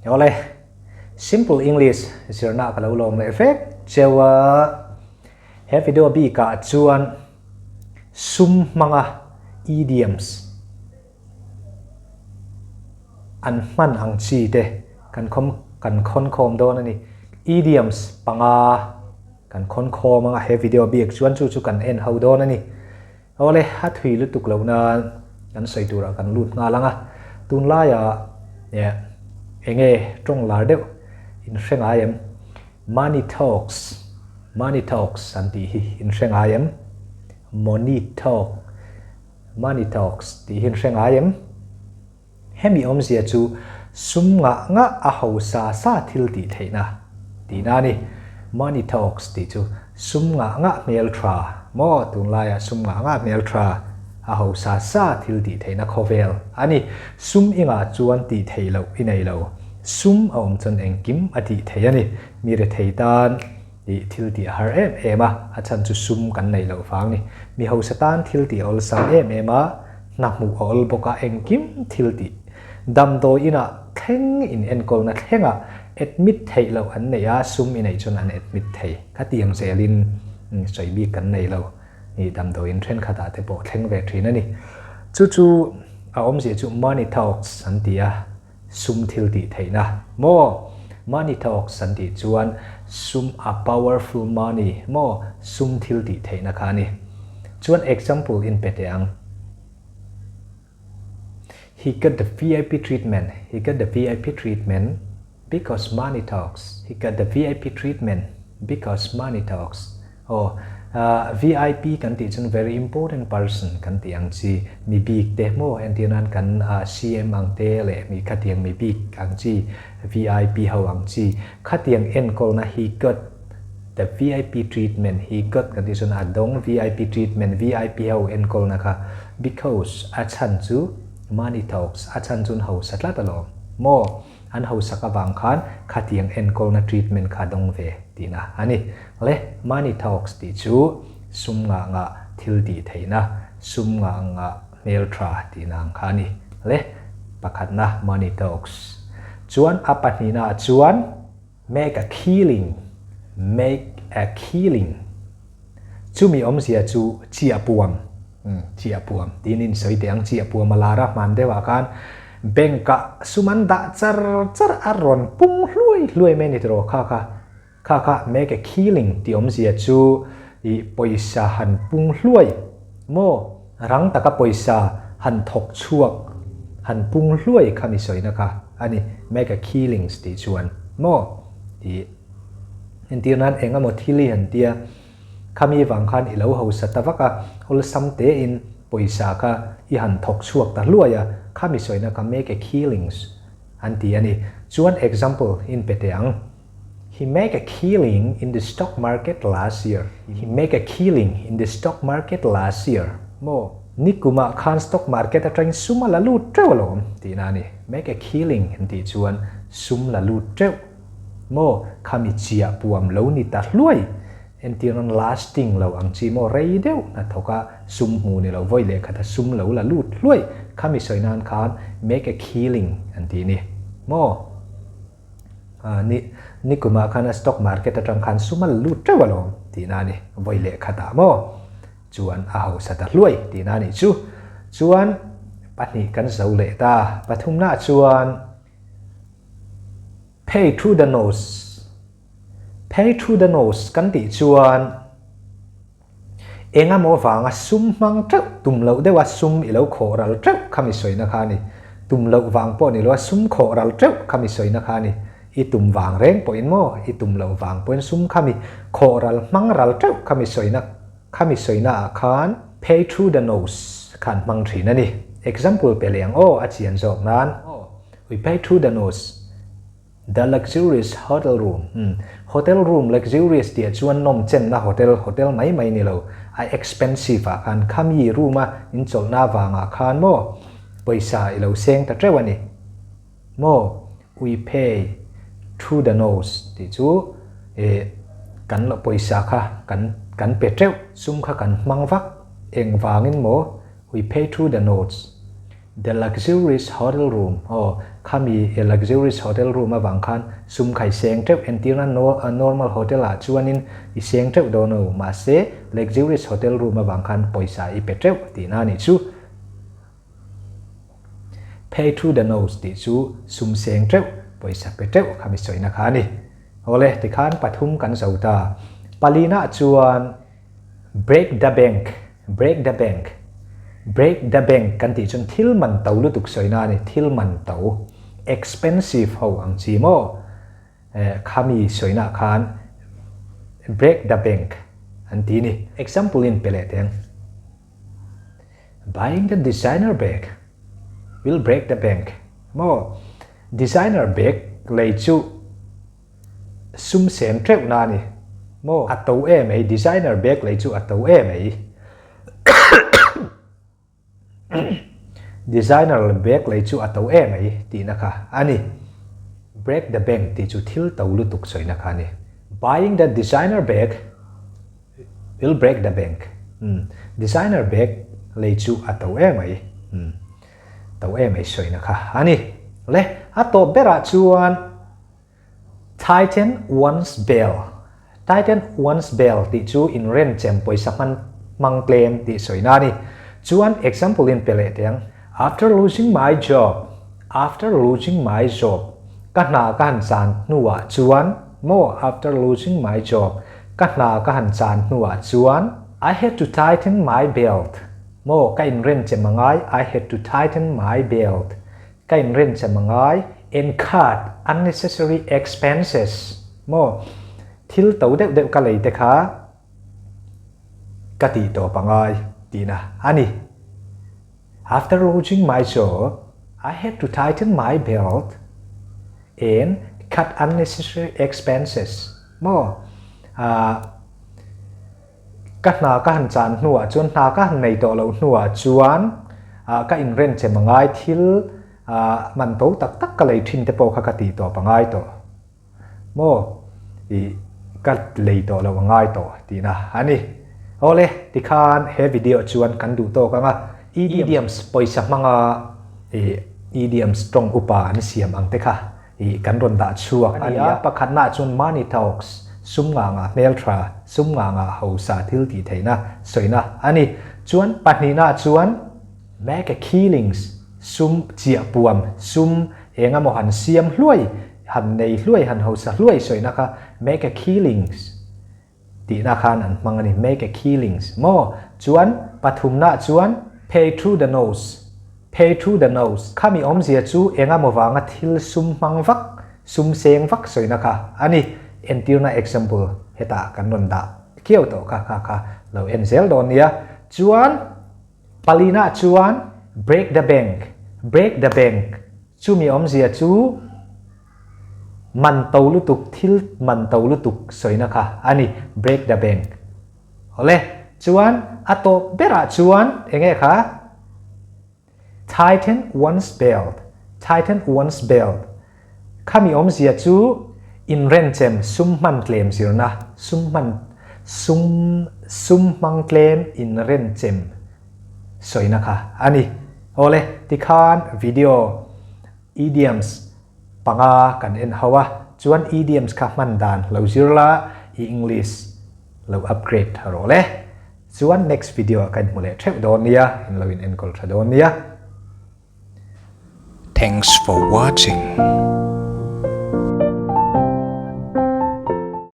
Awle, Simple English zirna ka lo lawm leh vek cheu a, he video bikah chuan sum hmanga idioms an hman ang chi te kan khawm kan khawn khawm dawn a ni. Idioms panga kan khawn khawm anga he video bik chuan chu chu kan en ho dawn a ni. Awle, a thui lutuk loh nan kan sawi turah kan lut nghal ang a, tunlaiah eh enge tawng lar deuh in hre ngai em? Money talks, money talks an tih hi in hre ngai em? Money talk, money talks tih hi in hre ngai em? Hemi awmzia chu sum ngah ngah a hausa sa thil tih theihna tihna a ni. Money talks tih chu sum ngah ngah hmel tha maw? Tunlaiah sum ngah ngah hmel tha a hausa sa thil tih theihna khawvel a ni. Sum i ngah chuan tih theih loh i nei lo. Sum a awm chuan engkim a tih theih a ni. Mi rethei tan ih thil tih a har em em a, a chhan chu sum kan neih loh vang ni. Mi hausa tan thil tih a awlsam em em a, hna hmuh a awl bawk a, engkim thil tih damdawi inah thleng in enkawlna thlengah admit theih loh an nei a, sum i neih chuan an admit thei. Khatiang zelin sawi bik kan nei lo. Ih damdawi in thenkhatah te pawh thleng ve thin a ni. Chu chu a awmzia chu money talks an ti a. Sum thil tih theihna maw? Money talks an tih chuan sum a powerful money maw? Sum thil tih theihna kha a ni. Chuan example in pe teh ang. He got the VIP treatment, he got the VIP treatment because money talks, he got the VIP treatment because money talks. Aw, VIP kan tih chuan very important person kan tih ang chi, mi bik te maw entir nan kan CM ang te leh mi khatiang mi bik ang chi, VIP ho ang chi, khatiang enkawlna he got the VIP treatment, he got kan tih chuan a dawng VIP treatment, VIP ho enkawlna kha because a chhan chu money talks, a chhan chuan hausa tlat alawm maw. An hausak avang khan khatiang enkawlna treatment kha dawng ve tihna a ni. Le, money talks tih chu sum ngah ngah thil tih theihna, sum ngah ngah hmeltha tihna ang kha a ni. Le, pakhatna money talks. Chuan a pahnihnaah chuan make a killing, make a killing. Chumi awmzia chu chiah puam, umm chiah puam tiin in sawi teh ang, chiah puam a lar a, hman deuhah khan bank ah sum an dah char char a rawn pung hluai hluai mai a ni tiraw kha kha, kha kha make a killing tih awmzia chu ih pawisa han pung hluai maw, rang taka pawisa han thawk chhuak han pung hluai kha mi sawina kha a ni, make a killings tih chuan maw ih. Entir nan eng emaw thil i han tia, khami vang khan i lo hausa ta vak a, awlsam tein pawisa kha i han thawk chhuak ta hluai a, khami sawina kha make a killings an ti a ni. Chuan example in pe teh ang, He make a killing in the stock market last year. He make a killing in the stock market last year. Maw? Nikumah khan stock market atangin sum a la lut teuh alawm tihna a ni. Make a killing an tih chuan sum la lut teuh. Maw khami chiah puam lo ni ta hluai entir nan lasting lo ang chi maw rei deuh hnathawk a sum hmu ni lo vawi leh khat a sum lo la lut hluai khami sawi nan khan make a killing an tih ni maw ah ni nikumah khan a stock market atang khan sum a la lut teuh alawm tihna a ni vawi leh khatah maw chuan a hausa ta hluai tihna a nih chu chuan pahnih kan zo leh ta pathumnaah chuan. Pay through the nose, Pay through the nose kan tih chuan eng emaw vanga sum hmang teuh tum loh deuha sum i lo khawh ral teuh kha mi sawina kha a ni. Tum loh vang pawh ni lo a sum khawh ral teuh kha mi sawina kha a ni. I tum vang reng pawhin maw i tum loh vang pawhin sum kha mi khawh ral hmang ral teuh kha mi sawina kha mi sawina ah khan pay through the nose khan hmang thin a ni. Example pe leh ang aw a chian zawk nan. We pay through the nose. The luxurious hotel room. Umm hotel room luxurious tih ah chuan nawm chenna hotel, hotel mai mai ni lo, a expensive ah khan khami room a in chawlhna vangah khan maw pawisa i lo seng ta teuh a ni maw we pay through the nose tih chu eh kan lo pawisa kha kan kan pe teuh sum kha kan hmang vak engvangin maw we pay through the nose. The luxurious hotel room, aw, khami e luxurious hotel room avang khan sum kha i seng teuh, entirna normal hotel ah chuanin i seng teuh dawn o, mahse luxurious hotel room avang khan pawisa i pe teuh tihna a nih chu. Pay through the nose tih chu sum seng teuh, pawisa pe teuh khami sawina kha a ni. Awle, tikhan pathum kan zo ta. Palina chuan Break the bank, break the bank, break the bank kan tih chuan thil man to lutuk sawina a ni, thil man to, expensive ho ang chi maw? Eh, khami sawina khan break the bank an ti ni. Example in pe leh teh ang. Buying the designer bag will break the bank maw? Designer bag lei chu Sum sem teuh na ni maw? A to em ei, designer bag lei chu a to em ei. Designer bag lei chu a to em ei tihna kha a ni. Break the bank tih chu thil to lutuk sawina kha a ni. Buying the designer bag will break the bank. Umm, designer bag lei chu a to em ei. Umm, to em ei sawina kha a ni. Le, a tawp berah chuan. Tighten one's belt, Tighten one's belt tih chu inrenchem pawisa hman hmang tlem tih sawina a ni. Chuan example in pe leh teh ang. After losing my job, After losing my job, ka hna ka han chan hnuah chuan, maw after losing my job, ka hna ka han chan hnuah chuan, I had to tighten my belt, maw ka inrenchem a ngai, I had to tighten my belt, Ka inrenchem a ngai. And cut unnecessary expenses maw? Thil to deuh deuh ka lei te kha ka tih tawp a ngai tihna a ni. After losing my job, I had to tighten my belt and cut unnecessary expenses maw? Ah. Ka hna ka han chan hnuah chuan hna ka han nei tawh loh hnuah chuan ah ka inrenchem a ngai thil ah man to tak tak ka lei thin te pawh kha ka tih tawp a ngai tawh maw ih ka lei tawh loh a ngai tawh tihna a ni. Awle tikhan he video chuan kan duh tawk ang a idioms pawisa hmanga ih idioms tawng upa an siam ang te kha Ih kan rawn dah chhuak a nia. Pakhatnaah chuan money talks, sum nganga hmeltha, sum nganga hausa thil tih theihna sawina a ni. Chuan pahnihnaah chuan make a killings, sum chiah puam, sum eng emaw han siam hluai, han nei hluai, han hausa hluai sawina kha make a killings tihna khan an hmang a ni, make a killings maw? Chuan pathumnaah chuan pay through the nose, pay through the nose, khami awmzia chu eng emaw vanga thil sum hmang vak, sum seng vak sawina kha a ni. Entirna example hetah kan rawn dah kiau tawh kha kha kha lo en zel dawn nia. Chuan palinaah chuan break the bank, break the bank, chumi awmzia chu, Man to lutuk thil man to lutuk sawina kha a ni, break the bank. Awle, chuan a tawp berah chuan eng nge kha? Tighten one's belt, tighten one's belt. Khami awmzia chu inrenchem sum hman tlem zirna, sum hman sum sum hmang tlem inrenchem sawina kha a ni. Awle, tikhan video Idioms panga kan en ho a, chuan idioms kha hman dan lo zir la, i English lo upgrade tha rawh le. Chuan next video ah ka inhmu leh theuh dawn nia, in lo in enkawl tha dawn nia. Thanks for watching.